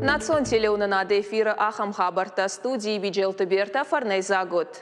Национ телеуынынады эфиры ахӕм хабӕрттӕ студийы Биджелты Бертӕ фӕрнӕйдзаг уыд.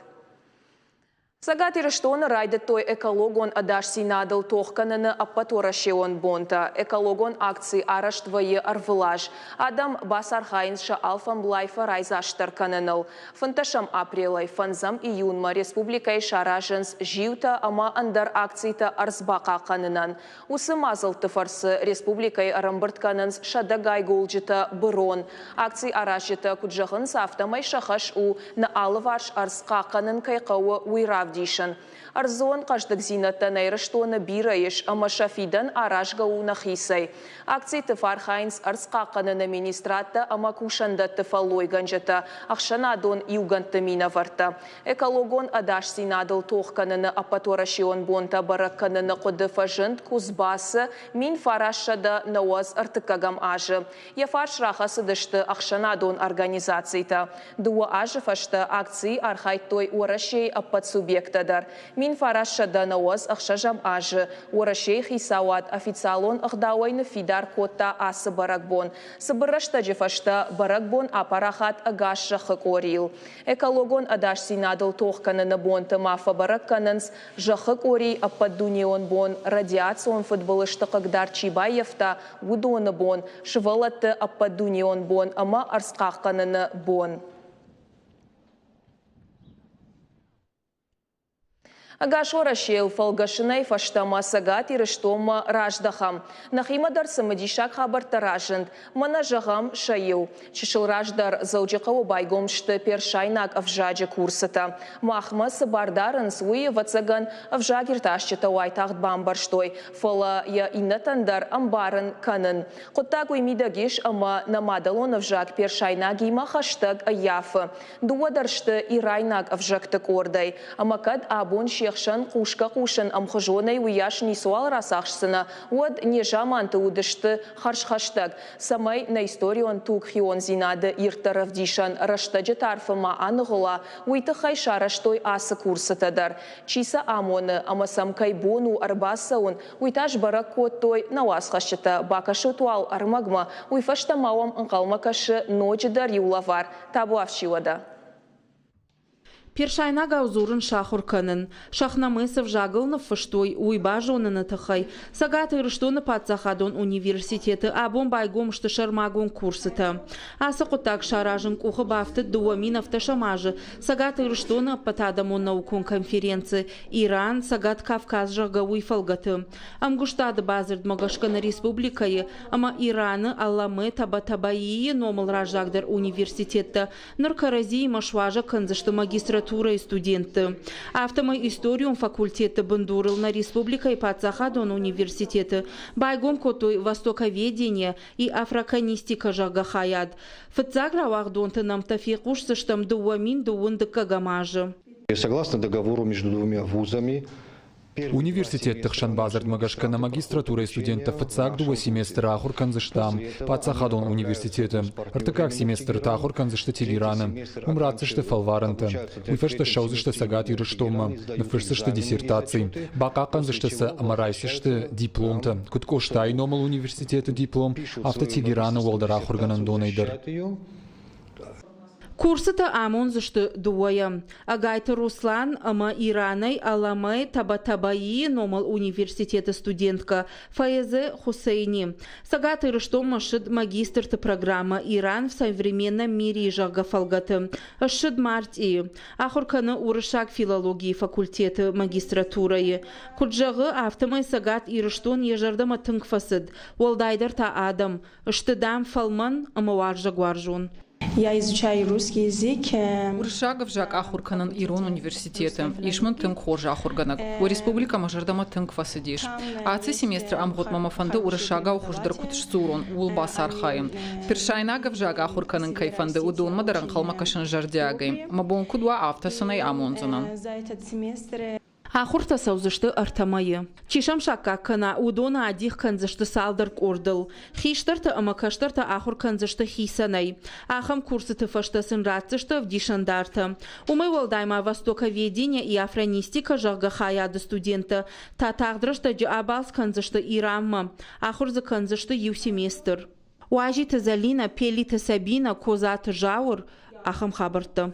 Цӕгат Ирыстоны райдыдтой экологон ӕдасдзинадыл тох кӕныны ӕппӕтуӕрӕсеон бонтӕ. Экологон акци арӕзт вӕййы ӕрвылаз. Адӕм бацархайынц сӕ алфӕмблай фӕрайдзастдӕр кӕныныл. Фынддӕсӕм апрелӕй фӕндзӕм июнмӕ республикӕйы саразынц зиутӕ ӕмӕ ӕндӕр акцитӕ ӕрдз бахъахъхъӕнынӕн. Уыцы мадзӕлтты фӕрцы республикӕйы ӕрӕмбырд кӕнынц сӕдӕгай голджытӕ бырон. Акци аразджытӕ куыд зӕгъынц, афтӕмӕй сӕ хӕс у, нӕ алыварс ӕрдз хъахъхъӕнын кӕй хъӕуы, уый равдисын. Ӕрдзон хъӕздыгдзинӕдтӕ нӕ Ирыстоны бирӕ ис ӕмӕ сӕ фидӕн аразгӕ у нӕхицӕй. Акциты фӕархайынц ӕрдз хъахъхъӕныны министрадтӕ ӕмӕ кусӕндӕтты фӕллойгӕнджытӕ, ӕхсӕнадон иугӕндты минӕвӕрттӕ. Экологон ӕдасдзинадыл тох кӕныны ӕппӕтуӕрӕсеон бонтӕ бӕрӕг кӕныны хъуыды фӕзынд Кузбассы 1993 азы. Йӕ фарс рахӕцыдысты ӕхсӕнадон организацитӕ. Дыууӕ азы фӕстӕ акцийы архайдтой Уӕрӕсейы ӕппӕт субъекттӕ дӕр. 1996 азы Уӕрӕсейы хицауад официалон ӕгъдауӕй ныффидар кодта ацы бӕрӕгбон. Цыбыр рӕстӕджы фӕстӕ бӕрӕгбон апарахат ӕгас зӕххы къорийыл. Экологон ӕдасдзинадыл тох кӕныны бонты ма фӕбӕрӕг кӕнынц зӕххы къорийы ӕппӕтдунеон бон, радиацион фыдбылызты хъыгдард чи баййӕфта, уыдоны бон, сывӕллӕтты ӕппӕтдунеон бон ӕмӕ ӕрдзхъахъхъӕныны бон. Ӕгас Уӕрӕсейыл фӕлгӕсынӕй фӕстӕмӕ Цӕгат Ирыстонмӕ раздӕхӕм. Нӕхимӕ дӕр цымыдисаг хабӕрттӕ разынд. Мӕнӕ зӕгъӕм сӕ иу. Чысыл раздӕр Дзӕуджыхъӕуы байгом сты персайнаг ӕвзаджы курсытӕ. Махмӕ цы бар дарынц, уый, ӕвӕццӕгӕн, ӕвзагиртасджытӕ уайтагъд бамбӕрстой, фӕлӕ йӕ иннӕтӕн дӕр ӕмбарын кӕнын. Хъуыддаг уый мидӕг ис, ӕмӕ нӕ мадӕлон ӕвзаг персайнагимӕ хӕстӕг ӕййафы. Дыууӕ дӕр сты ирайнаг ӕвзӕгты къордӕй, ӕмӕ кӕд абон се хсӕн хъусгӕ-хъусын ӕмхуызонӕй уыйас ницыуал рацахсдзынӕ, уӕд незаманты уыдысты хӕрзхӕстӕг, цӕмӕй нӕ историон тугхиондзинады ирддӕр ӕвдисӕн рӕстӕджы тарфы ма аныгъуыла, уый тыххӕй сарӕзтой ацы курсытӕ дӕр. Чи сӕ амоны ӕмӕ сӕм кӕй бон у ӕрбацӕуын, уый та сбӕрӕг кодтой нӕ уацхӕсджытӕ. Бакӕсут уал ӕрмӕгмӕ, уый фӕстӕ ма уӕм ӕнхъӕлмӕ кӕсы ноджыдӕр иу лӕвар. Табуафси уӕдӕ. Персайнагау дзурын сахуыр кӕнын, Шахнаме цы взагыл ныффыстой, уый базоныны тыххӕй Цӕгат Ирыстоны паддзахадон университеты абон байгом сты сӕрмагонд курсытӕ. Ацы хъуыддаг саразын къухы бафтыд 2007 азы Цӕгат Ирыстоны ӕппӕтадӕмон наукон конференци Иран, Цӕгат Кавказ, зӕгъгӕ, уый фӕлгӕты. Ӕмгуыстады бадзырдмӕ гӕсгӕ нӕ республикӕйы ӕмӕ Ираны Алламе Табатабаийы номыл раззагдӕр университеттӕ ныр кӕрӕдзиимӕ суазӕг кӕндзысты магистратурӕйы студентты. Афтӕмӕй историон факультеты бындурыл нӕ республикӕйы паддзахадон университеты байгом кодтой востоковедение и афраканистика, зӕгъгӕ, хайад. Фыццаг рауагъдонты нӕмттӕ фехъусдзыстӕм 2012 азы. Согласно договору между двумя вузами, Университетты хсӕн бадзырдмӕ гӕсгӕ нӕ магистратурӕйы студенттӕ фыццаг дыууӕ семестры ахуыр кӕндзысты ам, паддзахадон университеты. Ӕртыккаг семестры та ахуыр кӕндзысты Тегераны. Уым ратдзысты фӕлварӕнтӕ. Уый фӕстӕ ссӕудзысты Цӕгат Ирыстонмӕ, ныффысдзысты диссертаци, бахъахъхъӕндзысты сӕ ӕмӕ райсдзысты дипломтӕ, куыд Къостайы номыл университеты диплом, афтӕ Тегераны уӕлдӕр ахуыргӕнӕндонӕй дӕр. Курсытӕ амондзысты дыууӕйӕ. Ӕгайты Руслан ӕмӕ Иранӕй Аламӕ Табатабаийы номыл университеты студенткӕ Фаезе Хусейни. Цӕгат Ирыстонмӕ ссыд магистрты программӕ «Иран в современном мире», зӕгъгӕ, фӕлгӕты. Ссыд мартъийы. Ахуыр кӕны уырыссаг филологийы факультеты магистратурӕйы. Куыд зӕгъы, афтӕмӕй Цӕгат Ирыстон йӕ зӕрдӕмӕ тынг фӕцыд, уӕлдайдӕр та адӕм. Сты, дам, фӕлмӕн ӕмӕ уарзӕгуарзон. Я изучаю русский язык. Уырыссаг ӕвзаг ахуыр кӕнын ирон университеты. Ис мын тынг хорз ахуыргӕнӕг. Уӕ республикӕ мӕ зӕрдӕмӕ тынг фӕцыдис. Ацы семестры ӕмгъуыдмӕ мӕ фӕнды уырыссагау хуыздӕр куыд сдзурон, ууыл бацархайын. Персайнаг ӕвзаг ахуыр кӕнын кӕй фӕнды, уыдонмӕ дӕр ӕнхъӕлмӕ кӕсын зӕрдиагӕй. Мӕ бон куыд уа, афтӕ сын ӕй амондзынӕн. Ахуыртӕ цӕудзысты ӕртӕ мӕйы. Чи сӕм саккаг кӕна, уыдоны адих кӕндзысты цалдӕр къордыл. Хистӕртӕ ӕмӕ кӕстӕртӕ ахуыр кӕндзысты хицӕнӕй. Ахӕм курсыты фӕстӕ сын ратдзысты ӕвдисӕндартӕ. Уымӕй уӕлдай ма Востоковедение и афронистика, зӕгъгӕ, хайады студенттӕ та тагъд рӕстӕджы абалц кӕндзысты Иранмӕ. Ахуыр дзы кӕндзысты иу семестр. Уазиты Зӕлинӕ, Пелиты Сабинӕ, Козаты Зауыр, ахӕм хабӕрттӕ.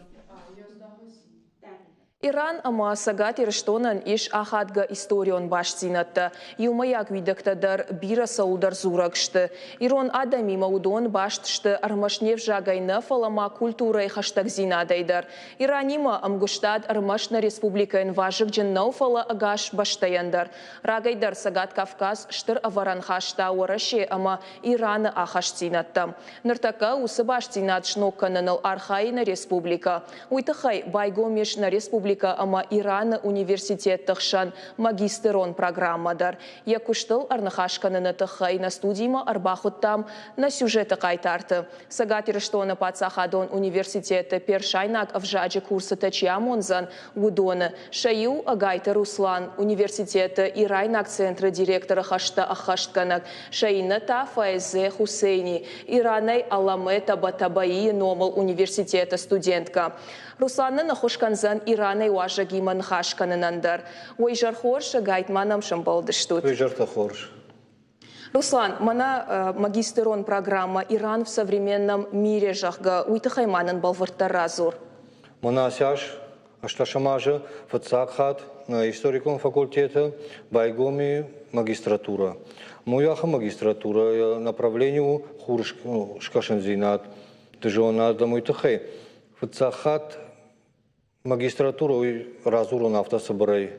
Иран ӕмӕ Цӕгат Ирыстонӕн ис ахадгӕ историон бастдзинӕдтӕ. Иумӕйаг уидӕгтӕ дӕр бирӕ цӕуылдӕр дзурӕг сты. Ирон адӕмимӕ уыдон баст сты ӕрмӕст не взагӕй нӕ, фӕлӕ ма культурӕйы хӕстӕгдзинадӕй дӕр. Иранимӕ ӕмгуыстад ӕрмӕст нӕ республикӕйӕн вазыгджын нӕу, фӕлӕ ӕгас бӕстӕйӕн дӕр. Рагӕй дӕр Цӕгат Кавказ стыр ӕвӕрӕн хаста Уӕрӕсе ӕмӕ Ираны ахастдзинӕдтӕм. Ныртӕккӕ уыцы бастдзинад сног кӕныныл архайы нӕ республикӕ. Уый тыххӕй байгом ис нӕ республикӕ ӕмӕ Ираны университетты хсӕн магистрон программӕ дӕр. Йӕ куыстыл ӕрныхас кӕныны тыххӕй нӕ студимӕ ӕрбахуыдтам нӕ сюжеты хъайтарты. Цӕгат Ирыстоны паддзахадон университеты персайнаг ӕвзаджы курсытӕ чи амондзӕн, уыдоны. Сӕ иу Ӕгайты Руслан, университеты ирайнаг центры директоры хӕстӕ ӕххӕстгӕнӕг, сӕ иннӕ та Фаэзе Хусейни, Иранӕй Аламе Табатабаийы номыл университеты студенткӕ. Руслан нын ӕххуыс кӕндзӕн Иранӕй уазӕгимӕ ныхас кӕнынӕн дӕр. Уӕ изӕр хорз, ӕгайтма нӕм сӕмбӕлдыстут. Уӕ изӕртӕ хорз. Руслан, мӕнӕ магистрон программӕ «Иран в современном мире», зӕгъгӕ, уый тыххӕй ма нын бӕлвырддӕр радзур. Мӕнӕ ацас ӕстӕсӕм азы фыццаг хатт историкон факультеты байгом и магистратура. Муяхы магистратура направление у хурскӕсӕндзинад зонад ӕмӕ уый тыххӕй фыццаг хатт Магистратура уый радзурон афтӕ цыбырӕй.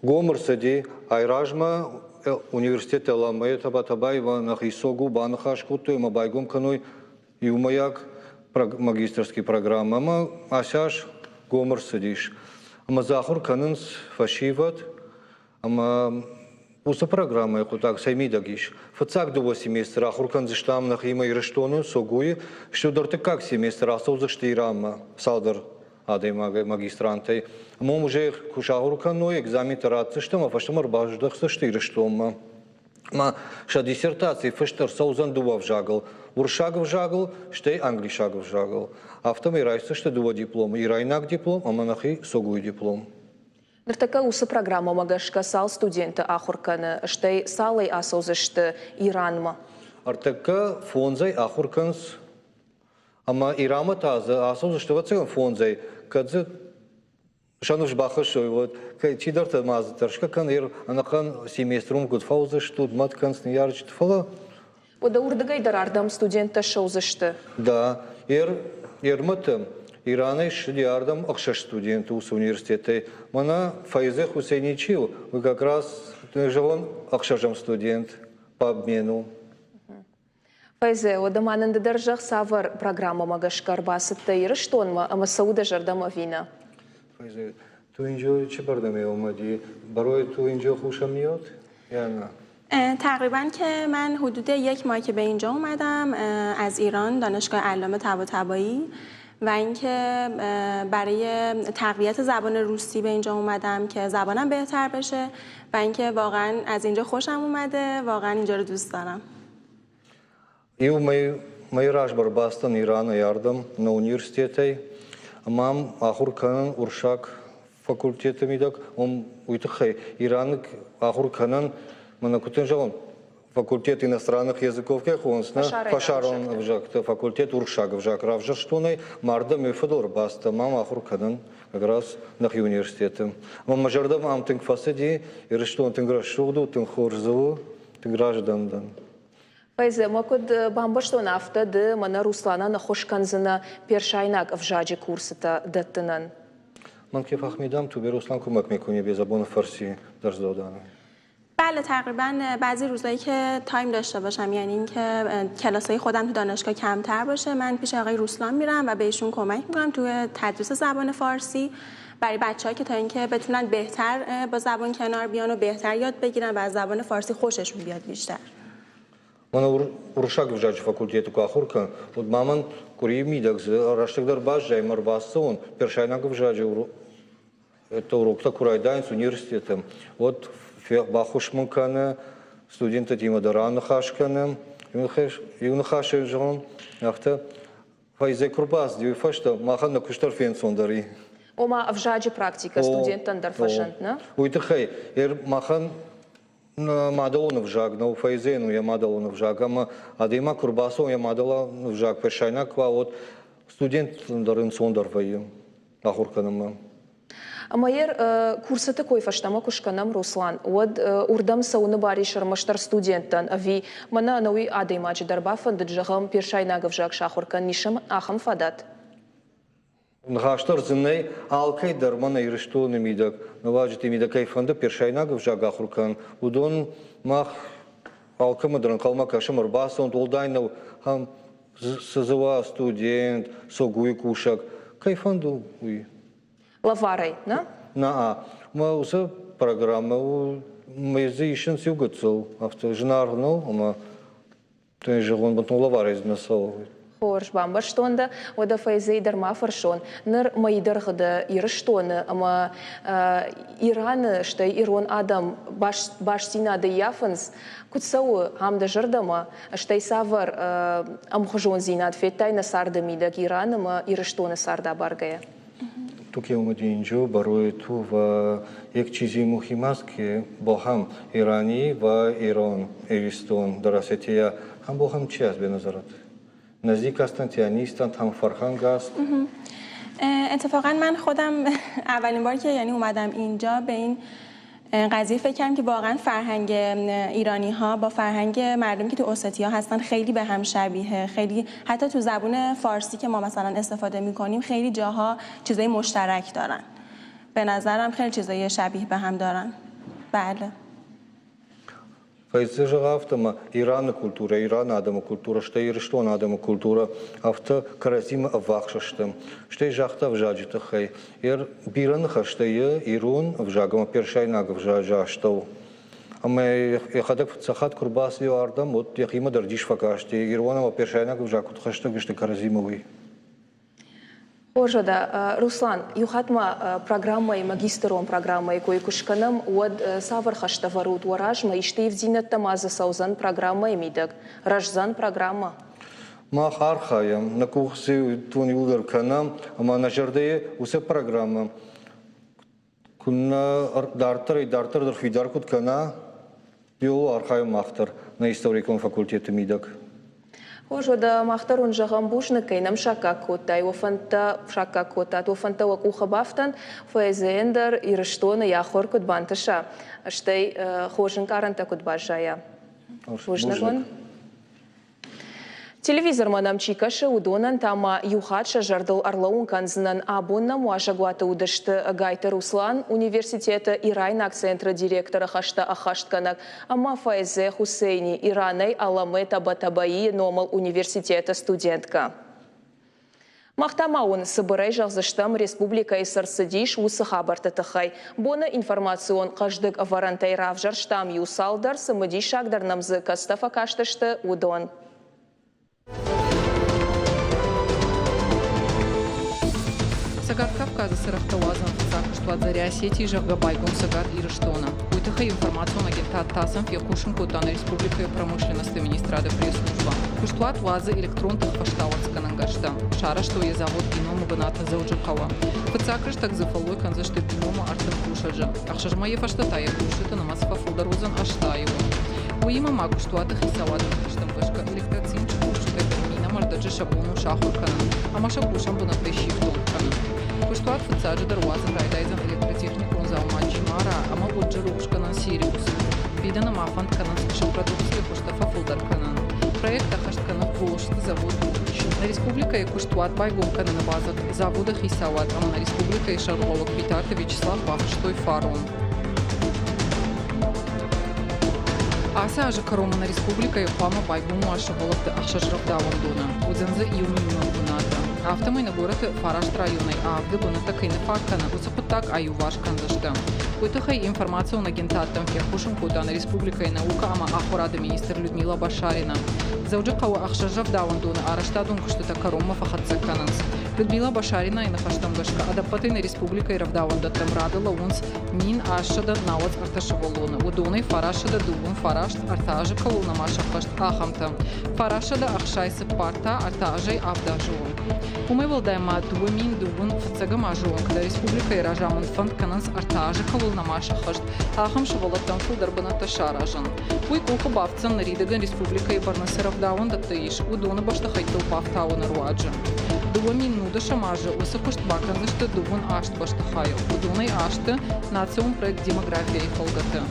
Гом ӕрцыди, айразмӕ университеты Ламӕйы Табатабаева нӕхи Согу баныхас кодтой ӕмӕ байгом кӕной иумӕйаг магистерский программӕ ӕмӕ ацы аз гом ӕрцыдис. Ӕмӕ дзы ахуыр кӕнынц фӕсивӕд Ӕмӕ уыцы программӕйы хъуыддаг цӕй мидӕг ис? Фыццаг дыууӕ семестры ахуыр кӕндзыстӕм нӕхимӕ Ирыстоны, Согуйы, стӕй ӕртыккаг семестр ацӕудзысты Иранмӕ цалдӕр адӕймагӕй, магистрантӕй. Ӕмӕ уым уже куы сахуыр кӕной, экзаментӕ ратдзысты ӕмӕ фӕстӕмӕ ӕрбаздӕхдзысты Ирыстонмӕ. Ӕмӕ сӕ диссертаци фыст ӕрцӕудзӕн дыууӕ ӕвзагыл – уырыссаг ӕвзагыл, стӕй англисаг ӕвзагыл. Афтӕмӕй райсдзысты дыууӕ дипломы – ирайнаг диплом ӕмӕ нӕхи Согуйы диплом. Ныртӕккӕ уыцы программӕмӕ гӕсгӕ цал студенты ахуыр кӕны, стӕй цалӕй ацӕудзысты Иранмӕ? Ӕртӕккӕ фондзӕй ахуыр кӕнынц ӕмӕ Иранмӕ та дзы ацӕудзысты, ӕвӕццӕгӕн, фондзӕй, кӕд дзы сӕ ныфс бахӕссой, уӕд чидӕртӕ ма дзы тӕрсгӕ кӕны, ӕнӕхъӕн семестр уым куыд фӕуыдзыстут, мӕт кӕнынц ныййарджыты, фӕлӕ Уӕдӕ уырдыгӕй дӕр ардӕм студенттӕ ссӕудзысты? Да, Ерматы Иранӕй ссыди ардӕм ӕхсӕз студенты уыцы университетӕй. Мӕнӕ Файзе Хусейни чи у, уый как раз, зӕгъон, ӕхсӕзӕм студент по обмену. Файзе, уӕдӕ ма нын ды дӕр зӕгъ, цавӕр программӕмӕ гӕсгӕ ӕрбацыдтӕ Ирыстонмӕ ӕмӕ цӕуы дӕ зӕрдӕмӕ ӕви нӕ? Файзе, ту инҷо чӣ бардаме омадӣ? Барои ту инҷо хушам меояд я на? تقریبا که من حدود یک ماه که به اینجا اومدم از ایران دانشگاه علامه طباطبایی و اینکه برای تقویت زبان روسی به اینجا اومدم که زبانم بهتر بشه و اینکه واقعا از اینجا خوشم اومده واقعا اینجا رو دوست دارم. Иу мӕй размӕ ӕрбацыдтӕн Иранӕй ардӕм нӕ университетӕй ӕмӕ ам ахуыр кӕнын уырыссаг факультеты мидӕг. Уым уый тыххӕй Ираны ахуыр кӕнын, мӕнӕ куыд дын зӕгъон, факультет иностранных языков кӕй хонынц, нӕ фӕсарӕн ӕвзӕгты факультет уырыссаг ӕвзаг равзӕрстон ӕй, мӕ ардӕм мӕ фӕдыл ӕрбацыдтӕн ӕмӕ ам ахуыр кӕнын как раз нӕхи университеты. Ӕмӕ мӕ зӕрдӕмӕ ам тынг фӕцыди, Ирыстон тынг рӕсугъд у, тынг хорз дзы у, тынг раздӕн дӕн. Файзе, мӕ куыд бамбӕрстон, афтӕ ды мӕнӕ Русланӕн ӕххуыс кӕндзынӕ персайнаг ӕвзаджы курсытӕ дӕттынӕн. Ман ке фаҳмидам, ту бе Руслан кӯмак мекунӣ бе забони фарсӣ дарс додан. بله تقریبا بعضی روزایی که تایم داشته باشم یعنی اینکه کلاسای خودم تو دانشگاه کمتر باشه من پیش آقای روسلان میرم و بهشون کمک میکنم توی تدریس زبان فارسی برای بچه‌ها که تا اینکه بتونن بهتر با زبان کنار بیان و بهتر یاد بگیرن و از زبان فارسی خوششون بیاد بیشتر. Мӕнӕ уырыссаг ӕвзаджы факультеты куы ахуыр кӕн, уӕд ма мӕн къуырийы мидӕг дзы рӕстӕг дӕр баззайы ӕмӕ ӕрбацӕуон персайнаг ӕвзаджы это уроктӕ куы райдайынц университеты, уӕд баххуыс мын кӕны, студенттимӕ дӕр аныхас кӕны. Иу ныхасӕй зӕгъон, афтӕ Файзе куы рбацыди, уый фӕстӕ махӕн нӕ куыст дӕр фенцондӕр и. Ома ӕвзаджы практикӕ студенттӕн дӕр фӕзынд, нӕ? Уый тыххӕй махӕн Мадӕлон ӕвзаг нӕу, фӕйдзӕн у йӕ мадӕлон ӕвзаг, ӕмӕ адӕймаг куы рбацӕуа йӕ мадӕлон ӕвзаг персайнаг куы уа, уӕд студент дӕр ӕнцондӕр вӕййы ахуыр кӕнынмӕ. Ӕмӕ йӕ курсыты кой фӕстӕмӕ куы скӕнӕм, Руслан, уӕд уырдӕм цӕуыны бар ис ӕрмӕстдӕр студенттӕн ӕви мӕнӕ ӕнӕуи адӕймаджы дӕр бафӕндыд, зӕгъӕм, персайнаг ӕвзаг сахуыр кӕнын, ис ӕм ахӕм фадат? Ныхас дӕр дзы нӕй, алкӕй дӕр мӕнӕ Ирыстоны мидӕг, нывӕджыты мидӕг кӕй фӕнды персайнаг ӕвзаг ахуыр кӕнын, уыдон мах алкӕмӕ дӕр ӕнхъӕлмӕ кӕсӕм, ӕрбацӕуӕнт, уӕлдай нӕу, ам цы дзы уа студент, согуйы кусӕг, кӕй фӕнды, уый. Лӕварӕй, нӕ? Нӕ, мӕ уыцы программӕ у, мӕ дзы исынц иу гыццыл, афтӕ зынаргъ нӕу, ӕмӕ Ты зӕгъон, бынтон лӕварӕй нӕ цӕуы. Хорз, бамбӕрстон дӕ. Уӕдӕ Фӕйзӕй дӕр ма фӕрсон. Ныр мӕйы дӕргъы дӕ Ирыстоны ӕмӕ Ираны, стӕй ирон адӕм бастдзинад ӕййафынц. Куыд цӕуы ам дӕ зӕрдӕмӕ, стӕй цавӕр ӕмхуызондзинад федтай нӕ царды мидӕг Иран ӕмӕ Ирыстоны цард абаргӕйӕ? تو که اومدی اینجا برای تو و یک چیزی مهم است که با هم ایرانی و ایران ایرستون در осетия هم با هم چی است به نظرت؟ نزدیک هستند یا نیستند هم فرهنگ است؟ اتفاقا من خودم اولین بار که یعنی اومدم اینجا به این قضیه فکر کردم که واقعا فرهنگ ایرانی ها با فرهنگ مردمی که تو اوستیا هستن خیلی به هم شبیه، خیلی حتی تو زبون فارسی که ما مثلا استفاده میکنیم خیلی جاها چیزای مشترک دارن. به نظرم خیلی چیزای شبیه به هم دارن. بله. Фӕйдзы зӕгъ афтӕ ӕмӕ Ираны культурӕ, Ираны адӕмы культурӕ, стӕй Ирыстоны адӕмы культурӕ афтӕ кӕрӕдзимӕ ӕввахс сты. Стӕй загъта ӕвзаджы тыххӕй. Йӕ бирӕ ныхӕстӕ йӕ ирон ӕвзаг ӕмӕ персайнаг ӕвзаджы астӕу. Ӕмӕ йӕхӕдӕг фыццаг хатт куы рбацыди ардӕм, уӕд йӕхимӕ дӕр дис фӕкасти, ирон ӕмӕ персайнаг ӕвзаг куыд хӕстӕг сты кӕрӕдзимӕ, уый. Хорз уӕдӕ, Руслан, иу хатт ма программӕйы, магистрон программӕйы кой куы скӕнӕм, уӕд цавӕр хӕстӕ вӕрут уӕ размӕ, исты ивддзинӕдтӕ ма дзы цӕудзӕн программӕйы мидӕг? Рӕздзӕн программӕ? Мах архайӕм, нӕ къух цы уыдон иууылдӕр кӕнӕм, ӕмӕ нӕ зӕрдӕйы уыцы программӕ куыннӕ дарддӕрӕй дарддӕр дӕр фидар куыд кӕна, иууыл архайӕм мах дӕр нӕ историкон факультеты мидӕг. Хорз, уӕдӕ мах дӕр уын зӕгъӕм бузныг, кӕй нӕм саккаг кодтай, уӕ фӕндтӕ саккаг кодтат, уӕ фӕндтӕ уӕ къухы бафтӕнт, ФСЗ-йӕн дӕр Ирыстоны йӕ ахуыр куыд бантыса, стӕй хорз ӕнкъарӕнтӕ куыд баззайа. Бузныг уын. Телевизормӕ нӕм чи кӕсы, уыдонӕн та ма иу хатт сӕ зӕрдыл ӕрлӕууын кӕндзынӕн, абон нӕм уазӕгуаты уыдысты Гайты Руслан, университеты ирайнаг центры директоры хӕстӕ ӕххӕстгӕнӕг, ӕмӕ Файзе Хусейни, Иранӕй Аламе Табатабаийы номыл университеты студенткӕ. Мах та ма уын цыбырӕй зӕгъдзыстӕм, республикӕйы цы рцыдис, уыцы хабӕртты тыххӕй. Боны информацион хъӕздыг ӕвӕрӕнтӕй равзӕрстам иу цалдӕр, цымыдисагдӕр нӕм дзы кӕцытӕ фӕкастысты, уыдон. Цӕгат Кавказы цырӕгътӕ уадзӕн фыццаг куыстуат Заря Осетии, зӕгъгӕ, байгом Цӕгат Ирыстоны. Уый тыххӕй информацион агентад ТАСС-ӕн фехъусын кодта нӕ республикӕйы промышленносты министрады пресс-службӕ. Куыстуат уадзы электрон тыхфӕстауӕрцгӕнӕн гӕрзтӕ. Сарӕзтой йӕ завод Бином-ы бынаты Дзӕуджыхъӕуы. Фыццаг рӕстӕг дзы фӕллой кӕндзысты Бином-ы 30 кусӕджы. Ӕхсӕз мӕйы фӕстӕ та йӕ кусджыты нымӕц фӕфылдӕр уыдзӕн 80-ы онг. Уыимӕ ма куыстуаты хицауады ныхӕстӕм гӕсгӕ электроцинчы кусджытӕ дӕр минӕм ӕрдӕджы сӕ бон у сахуыр кӕнын ӕмӕ сӕ кусӕн бынӕттӕй сифтонг кӕнын. Куыстуат фыццаджыдӕр уадзын райдайдзӕн электротехникон дзаума Чимара ӕмӕ уынджы рухсгӕнӕн Сириус. Фидӕны ма фӕнд кӕнынц сӕ продукцийы хуызтӕ фӕфылдӕр кӕнын. Проект ӕххӕст кӕны Волжскы завод Луч. Нӕ республикӕйы куыстуат байгом кӕныны бадзырд заводы хицауад ӕмӕ нӕ республикӕйы сӕргълӕууӕг Битарты Вячеслав бафыстой фарон. Ацы азы кӕронмӕ нӕ республикӕйы хъуамӕ байгом уа сывӕллӕтты ӕхсӕз рӕвдауӕндоны. Уыдзӕн дзы иу минон бынаты. Афтӕмӕй нӕ горӕты фараст районӕй авды бынӕттӕ кӕй нӕ фаг кӕны, уыцы хъуыддаг аиуварс кӕндзысты. Уый тыххӕй информацион агентадтӕм фехъусын кодта нӕ республикӕйы наукӕ ӕмӕ ахуырады министр Людмила Башарина. Дзӕуджыхъӕуы ӕхсӕз рӕвдауӕндоны арӕзтадон куыстытӕ кӕронмӕ фӕхӕццӕ кӕнынц. Людмила Башаринайы ныхӕстӕм гӕсгӕ, ӕдӕппӕтӕй нӕ республикӕйы рӕвдауӕндӕттӕм рады лӕууынц 1893 сывӕллоны, уыдонӕй 929 ӕртӕ азы кӕуыл нӕма сӕххӕст, ахӕмтӕ. 964 та ӕртӕ азӕй авд азы онг. Уымӕй уӕлдай ма 2000 дыууын фыццӕгӕм азы онг дӕр республикӕйы разамынд фӕнд кӕнынц ӕртӕ азы кӕуыл нӕма сӕххӕст, ахӕм сывӕллӕттӕн фылдӕр бынӕттӕ саразын. Уый къухы бафтдзӕн ныридӕгӕн республикӕйы бӕрны цы рӕвдауӕндӕттӕ ис, уыдоны бӕстыхӕйттыл бафтауыны руаджы. 2019 азы уыцы куыст бакӕндзысты дыууын аст бӕстыхайыл, уыдонӕй асты национ проект «Демография-йы фӕлгӕты.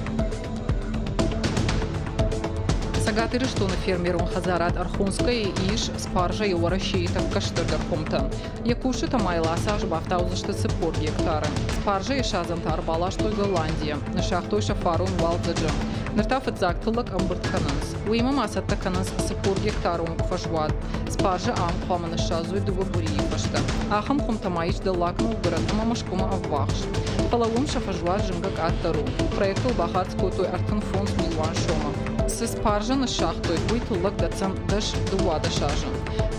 Цӕгат Ирыстоны фермерон хӕдзарад Ӕрхонскӕйы ис спаржӕйы Уӕрӕсейы тӕккӕ стырдӕр хуымтӕ. Йӕ кусджытӕ ма йыл ацы аз бафтаудзысты 40 гектары. Спаржӕйы садзӕнтӕ ӕрбаластой Голландийӕ, ныссагътой сӕ фарон уалдзӕджы. Ныр та фыццаг тыллӕг ӕмбырд кӕнынц. Уыимӕ ма цӕттӕ кӕнынц 40 гектары онг фӕзуат. Спаржӕ ам хъуамӕ ныссадзой дыууӕ къуырийы фӕстӕ. Ахӕм хуымтӕ ма ис Дӕллаг Новгород ӕмӕ Мӕскуымӕ ӕввахс. Фӕлӕ уым сӕ фӕзуат зынгӕ къаддӕр у. Проектыл бахардз кодтой 35 милуан сомы. Цы спаржӕ ныссагътой, уый тыллӕг дӕтдзӕн 10-12 азы.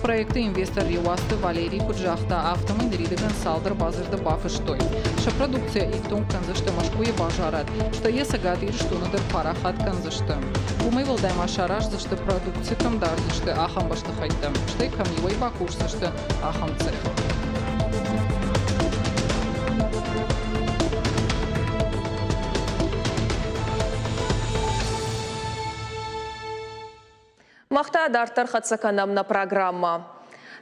Проекты инвестор Реуазты Валерий куыд загъта, афтӕмӕй ныридӕгӕн цалдӕр бадзырды бафыстой. Сӕ продукцийӕ ифтонг кӕндзысты Мӕскуыйы базарад, стӕй йӕ Цӕгат Ирыстоны дӕр парахат кӕндзысты. Уымӕй уӕлдай ма сараздзысты продукци кӕм дардзысты, ахӕм бӕстыхӕйттӕ, стӕй кӕм иуӕй бакусдзысты, ахӕм цех. Мах та дарддӕр хӕццӕ кӕнӕм нӕ программӕ.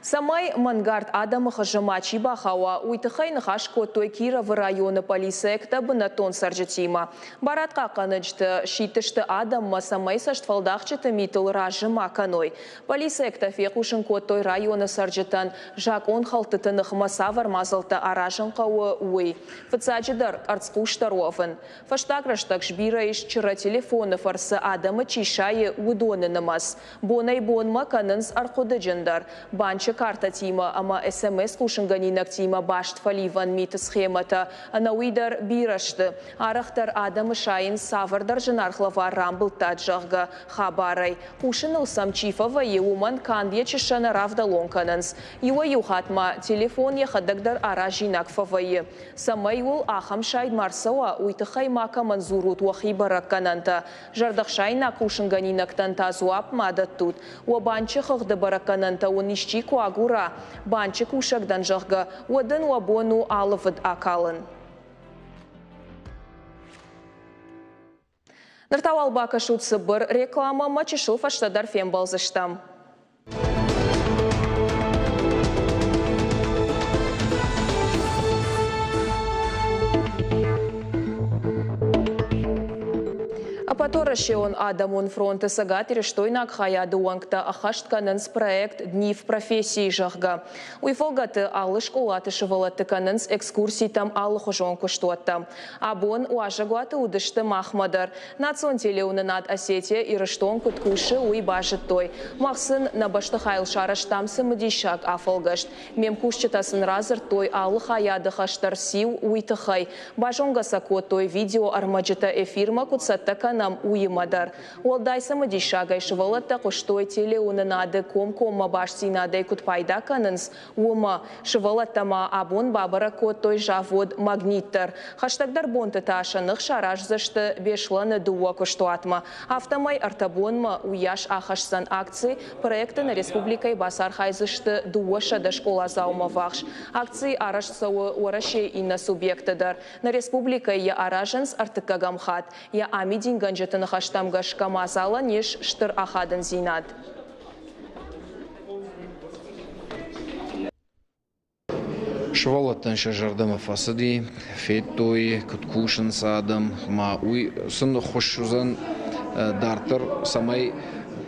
Цӕмӕй мӕнгард адӕмы хызы мачи бахауа, уый тыххӕй ныхас кодтой Кировы районы полицейӕгтӕ бынӕттон цӕрджытимӕ. Барадхъахъхъӕнӕджытӕ сидтысты адӕммӕ, цӕмӕй цӕстфӕлдахджыты митыл разы ма кӕной. Полицейӕгтӕ фехъусын кодтой районы цӕрджытӕн, закъонхӕлдтыты ныхмӕ цавӕр мадзӕлттӕ аразын хъӕуы, уый. Фыццаджыдӕр, къӕрцхъусдӕр уӕвын. Фӕстаг рӕстӕг сбирӕ ис чырӕ телефоны фӕрцы адӕмы чи сайы, уыдоны нымӕц. Бонӕй-бонмӕ кӕнынц ӕрхъуыдыджындӕр. Банчы картӕтимӕ ӕмӕ СМС-хъусынгӕнинӕгтимӕ баст фӕливӕн миты схемӕтӕ ӕнӕуый дӕр бирӕ сты. Арӕхдӕр адӕмы сайынц цавӕрдӕр зынаргъ лӕвар рамбылдтат, зӕгъгӕ, хабарӕй. Хъусыныл сӕм чи фӕвӕййы, уымӕн канд йӕ чыссӕ нӕ равдӕлон кӕнынц. Иуӕй-иу хатт ма телефон йӕхӕдӕг дӕр аразинаг фӕвӕййы. Цӕмӕй уыл ахӕм сайд ма рцӕуа, уый тыххӕй макӕмӕн дзурут уӕхи бӕрӕггӕнӕнтӕ. Зӕрдӕхсаинаг хъусынгӕнинӕгтӕн та дзуапп ма дӕттут. Уӕ банчы хыгъды бӕрӕггӕнӕнтӕ уын исчи куы агура, банчы кусӕг дӕн, зӕгъгӕ, уӕд ын уӕ бон у алывыд акалын. Ныр та уал бакӕсут цыбыр рекламӕмӕ, чысыл фӕстӕдӕр фембӕлдзыстӕм. Ӕппӕтуӕрӕсеон адӕмон фронты цӕгатирыстойнаг хайады уӕнгтӕ ӕххӕст кӕнынц проект «Дни в профессии», зӕгъгӕ. Уый фӕлгӕты алы скъолаты сывӕллӕтты кӕнынц экскурситӕм алыхуызон куыстуӕттӕм. Абон уазӕгуаты уыдысты махмӕ дӕр. Национ телеуынынад Осетия-Ирыстон куыд кусы, уый базыдтой. Мах сын нӕ бӕстыхайыл сарӕзтам цымыдисаг афӕлгӕст. Ме мкусджытӕ сын радзырдтой, алы хайады хӕс дӕр циу, уый тыххӕй. Базонгӕ сӕ кодтой, видеоӕрмӕджытӕ эфирмӕ куыд цӕттӕ кӕнӕм, уыимӕ дӕр. Уӕлдай цымыдисагӕй сывӕллӕттӕ хъуыстой телеуынынады комкоммӕ бастдзинадӕй куыд пайда кӕнынц, уымӕ. Сывӕллӕттӕ ма абон бабӕрӕг кодтой завод «Магнит» дӕр. Хӕстӕгдӕр бонты та сӕ ных сараздзысты Беслӕны дыууӕ куыстуатмӕ. Афтӕмӕй ӕртӕ бонмӕ уыйас ахӕсдзӕн акци. Проекты нӕ республикӕйы бацархайдзысты 200 скъоладзаумӕ ввахс. Акци арӕзт цӕуы Уӕрӕсейы иннӕ субъектты дӕр. Нӕ республикӕйы йӕ аразынц ӕртыккӕгӕм хатт. Йӕ амидингӕнджыты ныхӕстӕм гӕсгӕ мадзалӕн ис стыр ахадындзинад. Сывӕллӕттӕн сӕ зӕрдӕмӕ фӕцыди, федтой, куыд кусынц адӕм, ӕмӕ уый сын ӕххуыс уыдзӕн дарддӕр, цӕмӕй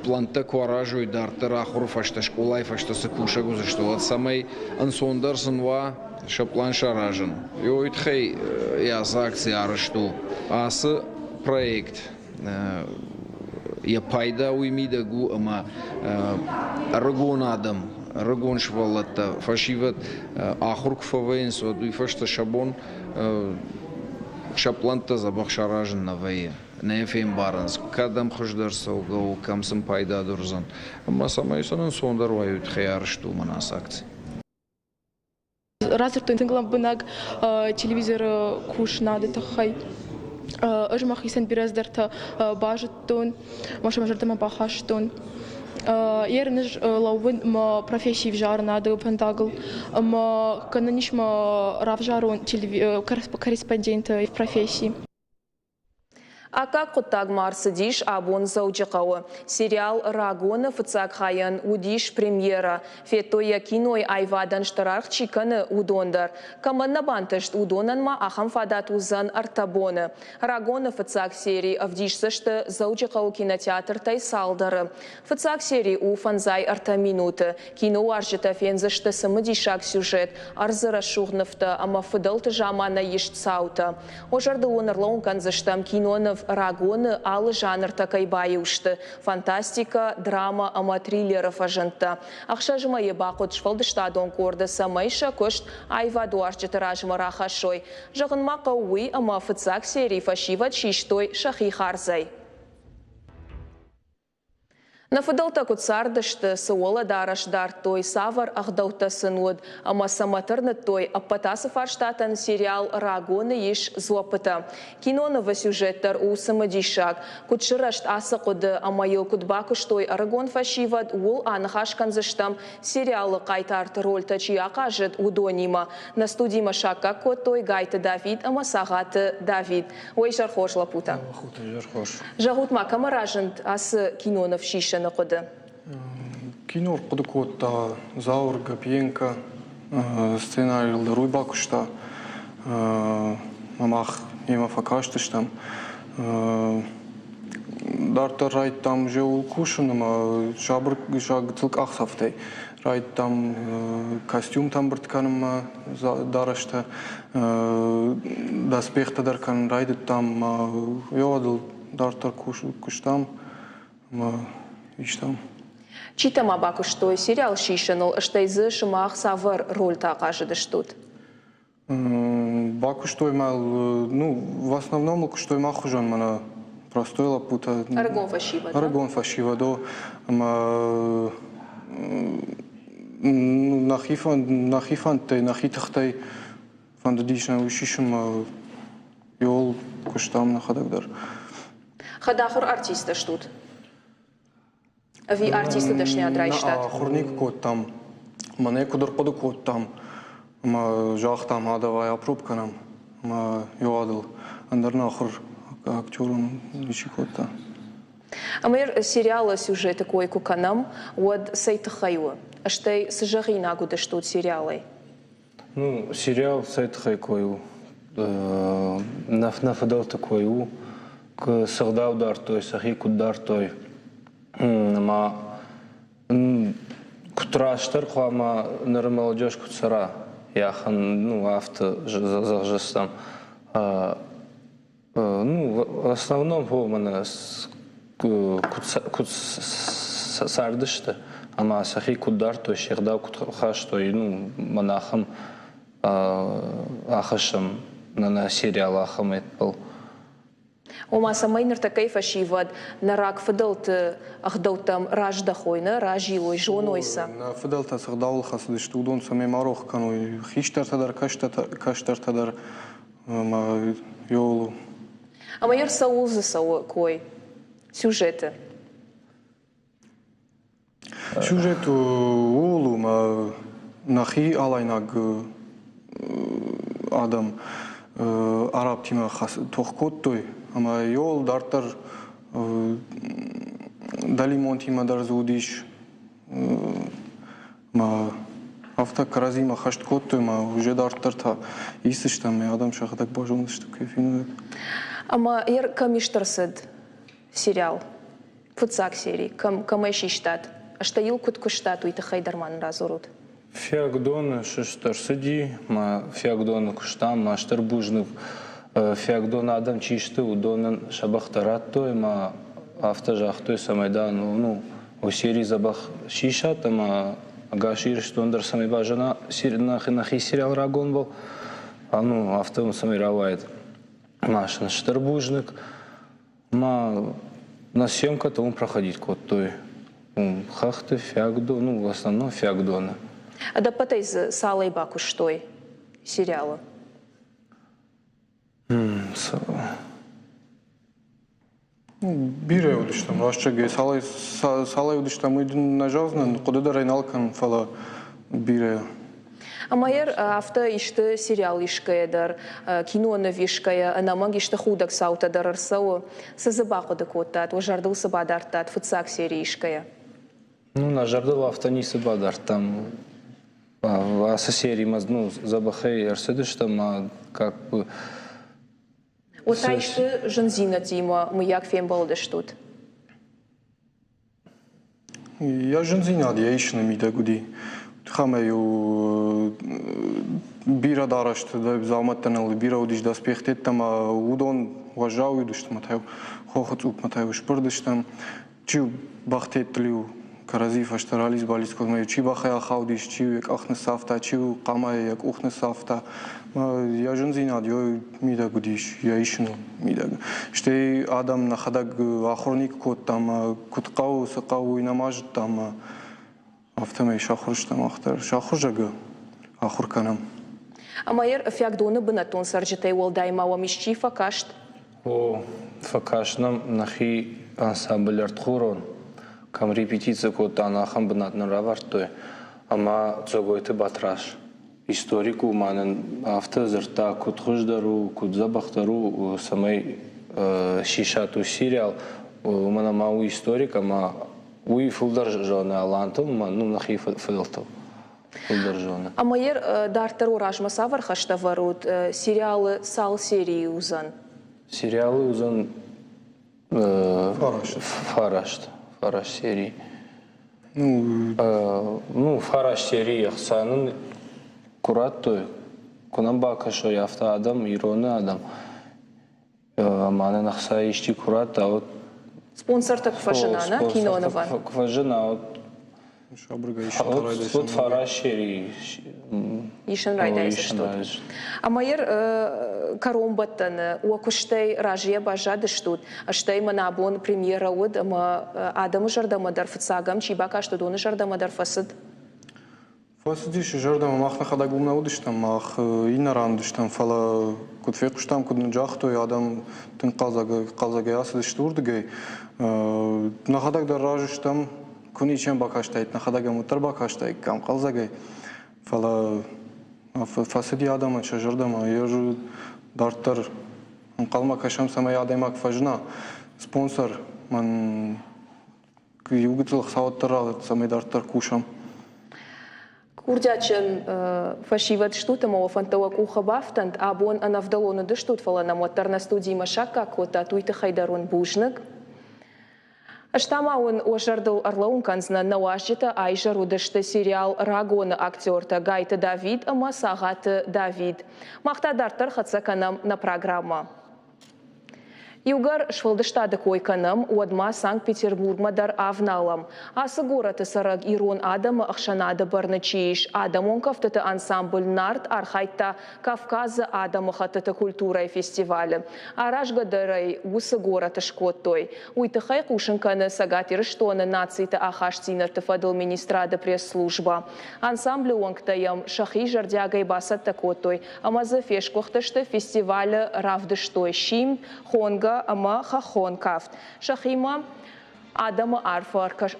пълӕнттӕ куы аразой дарддӕр ахуыры фӕстӕ, скъолайы фӕстӕ цы кусӕг уыдзысты, уӕд цӕмӕй ӕнцондӕр сын уа сӕ пълан саразын. Уый тыххӕй ацы акци арӕзт у. Ацы проект йӕ пайда уый мидӕг у, ӕмӕ ӕрыгон адӕм, ӕрыгон сывӕллӕттӕ, фӕсивӕд ахуыр куы фӕвӕййынц, уӕд уый фӕстӕ сӕ бон сӕ пълӕнттӕ дзӕбӕх саразын нӕ вӕййы. Нӕ фембарынц, кӕдӕм хуыздӕр цӕугӕ у, кӕм сын пайдадӕр уыдзӕн. Ӕмӕ цӕмӕй сын ӕнцондӕр уа, уый тыххӕй арӕзт у мӕнӕ ацы акци. Радзырдтой тынг лӕмбынӕг телевизоры кусынады тыххӕй. Ӕз мӕхицӕн бирӕ цыдӕртӕ базыдтон, мӕ сӕ мӕ зӕрдӕмӕ бахастон. Ерын ӕз лӕууын мӕ професси ӕвзарынады фӕндагыл ӕмӕ гӕнӕн ис мӕ равзарон корреспонденты професси. Аккаг хъуыддаг ма ӕрцыдис абон Дзӕуджыхъӕуы. Сериал «Рагон-ы» фыццаг хайӕн уыдис премьерӕ. Федтой йӕ кинойы аивадӕн стыр аргъ чи кӕны, уыдон дӕр. Кӕмӕн нӕ бантыст, уыдонӕн ма ахӕм фадат уыдзӕн ӕртӕ боны. «Рагон-ы» фыццаг сери ӕвдисдзысты Дзӕуджыхъӕуы кинотеатртӕй цалдӕры. Фыццаг сери у 53 минуты. Киноуарзджытӕ фендзысты цымыдисаг сюжет, ӕрдзы рӕсугъд нывтӕ ӕмӕ фыдӕлты заманӕй ист цаутӕ. Уӕ зӕрдыл уын ӕрлӕууын кӕндзыстӕм киноныв «Рагон-ы» алы жанртӕ кӕй баиу сты – фантастикӕ, драма ӕмӕ триллеры фӕзындтӕ. Ӕхсӕз мӕйы бахъуыд сфӕлдыстадон къорды, цӕмӕй сӕ куыст аивадуарзджыты размӕ рахӕссой. Зӕгъын ма хъӕуы уый, ӕмӕ фыццаг серийы фӕсивӕд систой сӕхи хардзӕй. Нӕ фыдӕлтӕ куыд цардысты, цы уӕлӕдарӕс дардтой, цавӕр ӕгъдӕуттӕ сын уыд ӕмӕ цӕмӕ тырныдтой, ӕппӕт ацы фарстатӕн сериал «Рагон-ы» ис дзуӕппытӕ. Кинонывы сюжет дӕр у цымыдисаг. Куыд сырӕзт ацы хъуыды ӕмӕ йыл куыд бакуыстой ӕрыгон фӕсивӕд, ууыл аныхас кӕндзыстӕм, сериалы хъайтарты рольтӕ чи ахъазыд, уыдонимӕ. Нӕ студимӕ саккаг кодтой Гайты Давид ӕмӕ Цагъаты Давид. Уӕ изӕр хорз, лӕппутӕ. Изӕр хорз. Зӕгъут-ма, кӕмӕ разынд ацы киноныв сисыны хъуыды? Кино ӕрхъуыды кодта Зауыр Гапиенко, сценарийыл дӕр уый бакуыста. Мах йемӕ фӕкастыстӕм. Дарддӕр райдыдтам зӕуыл кусын ӕмӕ сабыр гыццыл къахдзӕфтӕй райдыдтам костюмтӕ ӕмбырд кӕнынмӕ, дарӕстӕ, доспехтӕ дӕр кӕнын райдыдтам. Йӕ дарддӕр куыстам ӕмӕ истам. Читӕ ма бакуыстой сериал сисыныл, стӕй дзы сымах цавӕр рольтӕ ахъазыдыстут? Бакуыстой ма, ну, в основном куыстой мах хуызӕн мӕнӕ простой лӕппутӕ. Ӕрыгон фӕсивӕд. Ӕрыгон фӕсивӕд, о. Ӕмӕ нӕхи фӕндтӕй, нӕхи тыхтӕй фӕндыдис нӕ уый сисынмӕ иуыл куыстам нӕхӕдӕг дӕр. Хӕдахуыр артисттӕ стут? Ӕви артисты дӕсныйад райстат? Ахуыр никуы кодтам. Мӕнӕ куыд ӕрхъуыды кодтам, ӕмӕ загътам, а давай апроб кӕнӕм. Ӕмӕ иу адыл ӕндӕр нӕ ахуыр актерон ничи кодта. Ӕмӕ сериалы сюжеты кой куы кӕнӕм, уӕд цӕй тыххӕй у? Стӕй цы зӕгъинаг уыдыстут сериалӕй? Ну, сериал цӕй тыххӕй кой у? Нӕ фыдӕлты кой у, цы гъдау дардтой, сӕхи куыд дардтой. Ӕмӕ куыд растдӕр хъуамӕ ныры молодежь куыд цӕра, йӕхӕн, ну, афтӕ зӕгъдзыстӕм. Ну, в основном мӕнӕ куыд цардысты ӕмӕ сӕхи куыд дардтой, се гъдау куыд хастой, ну, мӕнӕ ахӕм ахӕссӕм нӕ сериал ахӕм Apple. Ома, цӕмӕй ныртӕккӕйы фӕсивӕд нӕ рагфыдӕлты ӕгъдӕуттӕм раздӕхой, нӕ разилой, зоной сӕ. Нӕ фыдӕлтӕ цы гъдауыл хӕцыдысты, уыдон цӕмӕй ма рох кӕной, хистӕртӕ дӕр, кӕстӕртӕ дӕр ӕмӕ йол. Ӕмӕ йӕ цӕуыл дзы цӕуы кой сюжеты? Сюжет ууыл у, мӕ нӕхи алайнаг адӕм арабтимӕ тох кодтой, ӕмӕ йол дарддӕр дӕлимонтимӕ дӕр дзы уыдис. Мӕ афтӕ кӕрӕдзимӕ хӕст кодтой, мӕ уже дарддӕр та исдзыстӕм, мӕ адӕм сӕхӕдӕг базондзысты, кӕй фенынад. Ӕмӕ кӕм ист ӕрцыд сериал? Фыццаг сери кӕм, кӕмӕй систат? Стӕй йыл куыд куыстат, уый тыххӕй дӕр ма нын радзурут. Фиагдоны сыст ӕрцыди, мӕ Фиагдоны куыстам, мӕ стыр бузныг. Фиагдоны адӕм чи сты, уыдонӕн сӕ бӕхтӕ радтой ӕмӕ афтӕ загътой, цӕмӕй дӕ ну, сери дзӕбӕх сисат ӕмӕ ӕгас Ирыстон дӕр цӕмӕй базона нӕхи сериал рагон был, ну, афтӕ цӕмӕй рауайӕд. Ӕмӕ сын стыр бузныг. Ма на съемкӕтӕ уым проходить кодтой. Хӕхты, Фиагдон, ну, в основном Фиагдоны. Ӕдӕппӕтӕй дзы цалӕй бакуыстой? сериалы? Бирӕ уыдыстӕм, рӕстӕгӕй цалӕй уыдыстӕм, уый дын нӕ зӕгъдзынӕн, хъуыды дӕр ӕй нал кӕнын, фӕлӕ бирӕ. Ӕмӕ афтӕ исты сериал исгӕйӕ дӕр, киноныв исгӕйӕ, ӕнӕмӕнг исты худӕг цаутӕ дӕр ӕрцӕуы. Цы дзы бахъуыды кодтат, уӕ зӕрдыл цы бадардтат фыццаг сери исгӕйӕ? Ну, нӕ зӕрдыл афтӕ ницы бадардтам. Ацы серимӕ ну, дзӕбӕхӕй ӕрцыдыстӕм, ма как бы Уӕд та исты зындзинӕдтимӕ мыййаг фембӕлдыстут? Йӕ зындзинад йӕ исыны мидӕг уыди. Тыхӕмӕ-иу бирӕ дарӕзты дзаумӕттӕ ныл бирӕ уыдис доспехтеттӕ ӕмӕ уыдон уӕззау уыдысты ӕмӕ та-иу хохы цъупмӕ та-иу сбырдыстӕм. Чи бӕхтеттыл-иу кӕрӕдзи фӕстӕ ралидз-балидз кодтой, чи бӕхӕй ахаудис, чи йӕ къах ныццавта, чи хъамайӕ йӕ къух ныццавта. Йӕ зындзинад йӕ мидӕг уыдис, йӕ исыны мидӕг. Стӕй адӕм нӕхӕдӕг ахуыр никуы кодтам, куыд хъӕуы, цы хъӕуы, уый нӕма зыдтам. Афтӕмӕй сахуыр стӕм мах дӕр. Сахуыр зӕгъы, ахуыр кӕнӕм. Ӕмӕ Фиагдоны бынӕттон цӕрджытӕй уӕлдай ма уӕм исчи фӕкаст? О, фӕкаст нӕм нӕхи ансамбль «Ӕртхурон». Кӕм репетици кодта, ахӕм бынат нын равӕрдтой. Ӕмӕ Цогойты Батраз историк у, ма нын афтӕ дзырдта, куыд хуыздӕр у, куыд дзӕбӕхдӕр у, цӕмӕй сисат у сериал, уымӕн ӕмӕ у историк ӕмӕ уый фылдӕр зоны алантыл, ну, нӕхи фыдӕлтыл фылдӕр зоны. Ӕмӕ йӕ дарддӕр у размӕ цавӕр хӕстӕ ӕвӕрут? Сериалы цал серийы уыдзӕн? Сериалы уыдзӕн фараст. Фараст серий. Ну, фараст серийы ӕхца нын куы радтой, куы нӕм бакӕсой, афтӕ адӕм, ироны адӕм, ӕмӕ нын ӕхца исчи куы радта, уӕд Спонсортӕ куы фӕзына, нӕ кинонывӕн? Куы фӕзына, уӕд вот фараст серийы исын райдайдзыстут. Ӕмӕ йӕ кӕронбӕттӕны уӕ куыстӕй разыйӕ баззадыстут, стӕй мӕн абон премьерӕ уыд ӕмӕ адӕмы зӕрдӕмӕ дӕр фыццагӕм чи бакаст, уыдоны зӕрдӕмӕ дӕр фӕцыд. Фӕцыдис зӕрдӕмӕ, мах нӕхӕдӕг уым нӕ уыдыстӕм, мах иннӕ ран уыдыстӕм, фӕлӕ куыд фехъуыстам, куыд нын загътой, адӕм тынг хъӕлдзӕгӕй ацыдысты уырдыгӕй. Нӕхӕдӕг дӕр разы стӕм, куы ничем бакастаид, нӕхӕдӕг ӕм уӕддӕр бакастаиккам хъӕлдзӕгӕй. Фӕлӕ фӕцыди адӕмӕн сӕ зӕрдӕмӕ. Йӕ дарддӕр ӕнхъӕлмӕ кӕсӕм, цӕмӕй адӕймаг фӕзына. Спонсор мӕн иу гыццыл хцауӕддӕр ралӕд, цӕмӕй дарддӕр кусӕм. Курдиатджын фӕсивӕд стут ӕмӕ уӕ фӕндтӕ уӕ къухы бафтӕнт. Абон ӕнӕвдӕлон уыдыстут, фӕлӕ нӕм уӕддӕр нӕ студимӕ саккаг кодтат, уый тыххӕй дӕр уын бузныг. Ӕз та ма уын уӕ зӕрдыл ӕрлӕууын кӕндзынӕн, нӕ уазджытӕ айзӕр уыдысты сериал «Рагон-ы» актертӕ Гайты Давид ӕмӕ Цагъаты Давид. Мах та дарддӕр хӕццӕ кӕнӕм нӕ программӕ. Иугӕр сфӕлдыстады кой кӕнӕм, уӕд ма Санкт-Петербургмӕ дӕр авналӕм. Ацы горӕты цӕрӕг ирон адӕмы ӕхсӕнады бӕрны чи ис, адӕмон кӕфтыты ансамбль «Нарт» архайдта Кавказы адӕмыхӕттыты культурӕйы фестивалы. Аразгӕ дӕр ӕй уыцы горӕты скодтой. Уый тыххӕй хъусын кӕны Цӕгат Ирыстоны нациты ахастдзинӕдты фӕдыл министрады пресс-службӕ. Ансамблы уӕнгтӕ йӕм сӕхи зӕрдиагӕй бацӕттӕ кодтой ӕмӕ дзы фесгуыхтысты фестивалы равдыстой симд, хонгӕ ӕмӕ хӕххон кафт. Сӕхимӕ адӕмы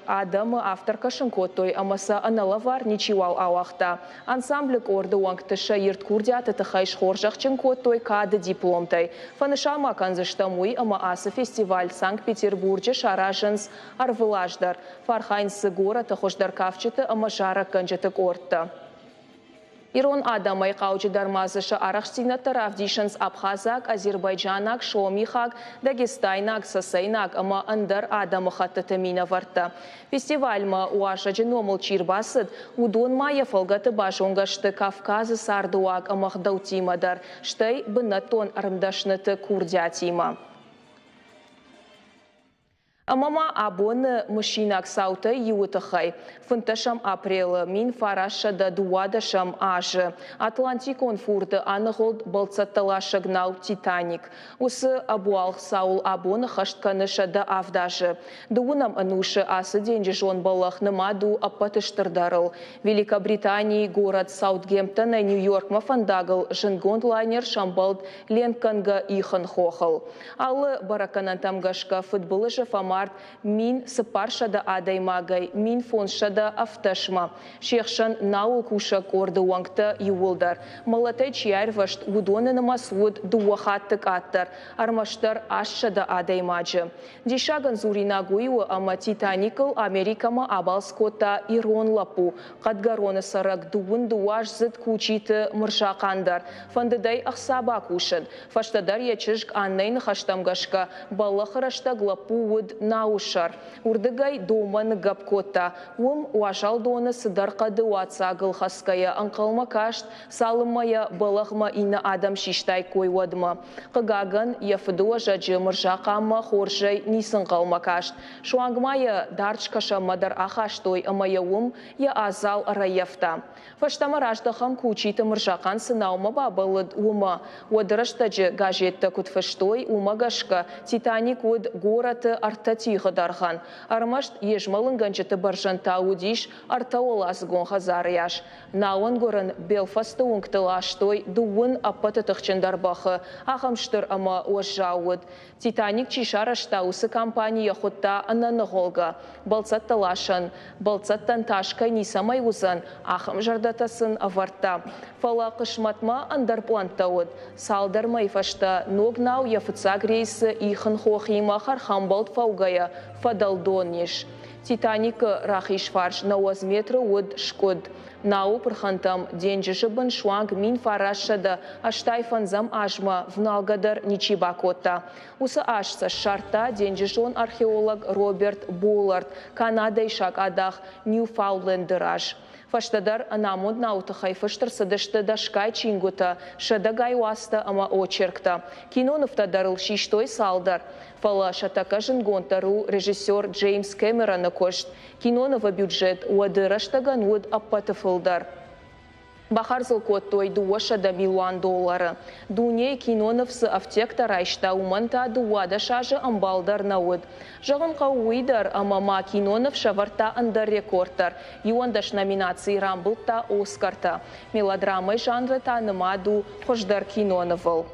адӕмы афтӕ ӕркӕсын кодтой ӕмӕ сӕ ӕнӕлӕвар ничиуал ауагъта. Ансамблы къорды уӕнгты сӕ ирд курдиаты тыххӕй схорзӕхджын кодтой кады дипломтӕй. Фӕнысан ма кӕндзыстӕм уый, ӕмӕ ацы фестиваль Санкт-Петербурджы саразынц ӕрвылаз дӕр. Фӕархайынц дзы горӕты хуыздӕр кафджыты ӕмӕ зарӕггӕнджыты къордтӕ. Ирон адӕмӕй хъауджыдӕр ма дзы сӕ арӕхстдзинӕдтӕ равдисынц абхазаг, азербайджанаг, сомихаг, дагестайнаг, цӕцӕйнаг ӕмӕ ӕндӕр адӕмыхӕттыты минӕвӕрттӕ. Фестивальмӕ уазӕджы номыл чи рбацыд, уыдон ма йӕ фӕлгӕты базонгӕ сты Кавказы цардыуаг ӕмӕ гъдӕуттимӕ дӕр, стӕй бынӕттон ӕрмдӕсныты курдиатимӕ. Ӕмӕ ма абоны мысинаг цаутӕй иуы тыххӕй. Фынддӕсӕм апрелы 1912 азы Атлантикон фурды аныгъуылд бӕлццӕттӕласӕг нау «Титаник». Уыцы ӕбуалгъ цауыл абоны хӕст кӕны 107 азы. Дыууынӕм ӕнусы ацы денджызон бӕллӕх нымад у ӕппӕты стырдӕрыл. Великобританийы горӕт Саутгемптонӕй Нью-Йоркмӕ фӕндагыл зындгонд лайнер сӕмбӕлд ленкгӕнгӕ ихын хохыл. Алы бӕрӕггӕнӕнтӕм гӕсгӕ фыдбылызы фӕмард 1400 адӕймагӕй 1517-мӕ. Се хсӕн науыл кусӕг къорды уӕнгтӕ иууылдӕр. Мӕлӕтӕй чи аирвӕзт, уыдоны нымӕц уыд дыууӕ хатты къаддӕр, ӕрмӕстдӕр 800 адӕймаджы. Диссагӕн дзуринаг уый у, ӕмӕ «Титаник»-ыл Америкӕмӕ абалц кодта ирон лӕппу, Хъӕдгӕроны цӕрӕг дыууын дыууӕаздзыд Кучиты Мырзахъан дӕр. Фӕндыд ӕй ӕхца бакусын. Фӕстӕдӕр йӕ чызг Аннӕйы ныхӕстӕм гӕсгӕ, бӕллӕхы рӕстӕг лӕппу уыд науы сӕр. Уырдыгӕй донмӕ ныггӕпп кодта. Уым, уазал доны цыдӕр хъӕды уадздзагыл хӕцгӕйӕ, ӕнхъӕлмӕ каст, цалынмӕ йӕ бӕлӕгъмӕ иннӕ адӕм систаиккой, уӕдмӕ. Хъыгагӕн, йӕ фыдыуӕзӕджы Мырзахъанмӕ хорзӕй ницы ӕнхъӕлмӕ каст. Суанг ма йӕ дард скӕсӕнмӕ дӕр ахастой ӕмӕ йӕ уым йӕ адзал ӕрӕййӕфта. Фӕстӕмӕ раздӕхӕм Кучиты Мырзахъан цы наумӕ бабӕллыд, уымӕ. Уӕды рӕстӕджы газеттӕ куыд фыстой, уымӕ гӕсгӕ «Титаник» уыд горӕты ӕртӕ тигъы дӕргъӕн. Ӕрмӕст йе змӕлынгӕнджыты бӕрзӕнд та уыдис ӕртӕуӕладзыгон хӕдзары йас. Науӕнгуырын Белфасты уынгты ластой дыууын ӕппӕты тыхджындӕр бӕхы, ахӕм стыр ӕмӕ уӕззау уыд. «Титаник» чи сарӕзта, уыцы компани йӕ хуыдта ӕнӕныгъуылгӕ бӕлццӕттӕ ласӕн. Бӕлццӕттӕн тас кӕй ницӕмӕй уыдзӕн, ахӕм зӕрдӕтӕ сын ӕвӕрдта. Фӕлӕ хъысмӕтмӕ ӕндӕр пълӕнттӕ уыд. Цалдӕр мӕйы фӕстӕ ног нау йӕ фыццаг рейсы ихын хохимӕ хӕрхӕмбӕлд фӕугӕйӕ фӕдӕлдон ис. «Титаник»-ы рахиз фарс 90 метры уыд скъуыд. Науы пырхӕнтӕм денджызы бын суанг 1985 азмӕ вналгӕ дӕр ничи бакодта. Уыцы аз сӕ ссардта денджызон археолог Роберт Боллард Канадӕйы сакъадах Ньюфаундленды раз. Фӕстӕдӕр ӕнамонд науы тыххӕй фыст ӕрцыдысты дӕсгай чингуытӕ, сӕдӕгай уацтӕ ӕмӕ очерктӕ. Кинонывтӕ дӕр ыл систой цалдӕр. Фӕлӕ сӕ тӕккӕ зындгонддӕр у режиссер Джеймс Кэмероны куыст. Кинонывы бюджет уӕды рӕстӕгӕн уыд ӕппӕты фылдӕр. Бахардз ыл кодтой 200 милуан доллары. Дунейы киноныв цы ӕфтиӕгтӕ райста, уымӕн та 12 азы ӕмбал дӕр нӕ уыд. Зӕгъын хъӕуы уый дӕр, ӕмӕ ма киноныв сӕвӕрдта ӕндӕр рекорд дӕр. 11 номинацийы рамбылдта Оскартӕ. Мелодрамӕйы жанры та нымад у хуыздӕр кинонывыл.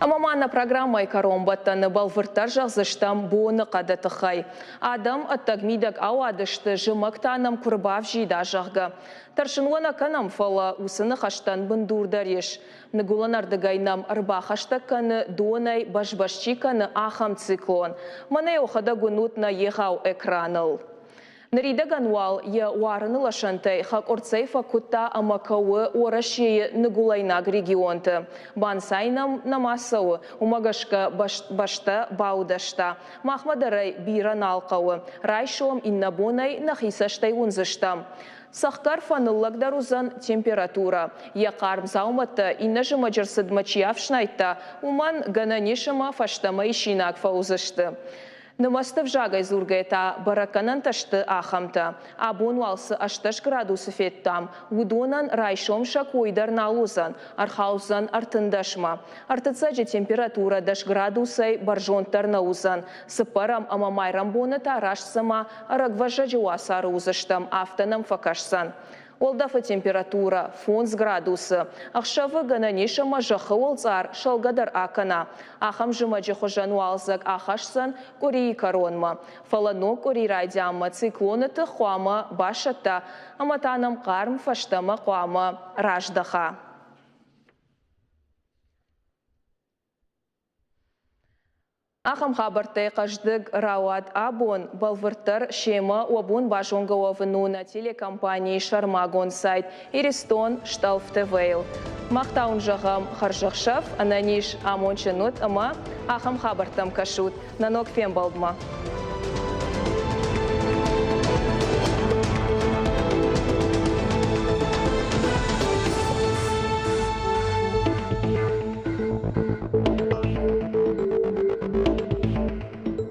Ӕмӕ ма нӕ программӕйы кӕронбӕттӕны бӕлвырддӕр зӕгъдзыстӕм боныхъӕды тыххӕй. Адӕм ӕддӕг-мидӕг ауадысты, зымӕг та нӕм куы рбавзида, зӕгъгӕ. Тӕрсын уӕ нӕ кӕнӕм, фӕлӕ уыцы ныхӕстӕн бындур дӕр ис. Ныгуылӕнӕрдыгӕй нӕм ӕрбахӕстӕг кӕны, донӕй бӕз-бӕз чи кӕны, ахӕм циклон. Мӕнӕ уӕхӕдӕг уынут нӕ егъау экраныл. Ныридӕгӕн уал йӕ уарыны лӕсӕнтӕй хӕкъуырццӕй фӕкуыдта ӕмӕ кӕуы Уӕрӕсейы ныгуылӕйнаг регионты. Банцай нӕм нӕма цӕуы, уымӕ гӕсгӕ бӕстӕ баудӕста. Махмӕ дӕр ӕй бирӕ нал хъӕуы. Райсом, иннӕбонӕй нӕхи цӕстӕй уындзыстӕм. Цӕхгӕр фӕныллӕгдӕр уыдзӕн температурӕ. Йӕ хъарм дзаумӕттӕ иннӕ зымӕджы рцыдмӕ чи ӕфснайдта, уымӕн гӕнӕн ис ӕмӕ фӕстӕмӕ исинаг фӕуыдзысты. Нымӕцты взагӕй дзургӕйӕ та бӕрӕггӕнӕнтӕ сты ахӕмтӕ. Абон уал цы 18 градусы федтам, уыдонӕн райсом сӕ кой дӕр нал уыдзӕн, ӕрхаудзӕн 13-мӕ. Ӕртыццӕджы температурӕ дӕс градусӕй бӕрзонддӕр нӕ уыдзӕн. Цыппӕрӕм ӕмӕ майрӕмбоны та раст цыма ӕрӕгвӕззӕджы уацары уыдзыстӕм, афтӕ нӕм фӕкӕсдзӕн. Уӕлдӕфы температурӕ, фондз градусы. Ӕхсӕвы гӕнӕн ис ӕмӕ зӕххы уӕлцъар сӕлгӕ дӕр акӕна. Ахӕм зымӕджы хуызӕн уалдзӕг ахӕсдзӕн къуырийы кӕронмӕ. Фӕлӕ ног къуыри райдианмӕ циклоны тых хъуамӕ басӕтта ӕмӕ та нӕм хъарм фӕстӕмӕ хъуамӕ раздӕха. Ахӕм хабӕрттӕй хъӕздыг рауад абон, бӕлвырддӕр семӕ уӕ бон базонгӕ уӕвын у нӕ телекомпанийы сӕрмагонд сайт Иристон Стъӕлф ТВ-йыл. Мах та уын зӕгъӕм хӕрзӕхсӕв, ӕнӕниз, амондджын ут ӕмӕ ахӕм хабӕрттӕм кӕсут. Нӕ ног фембӕлдмӕ!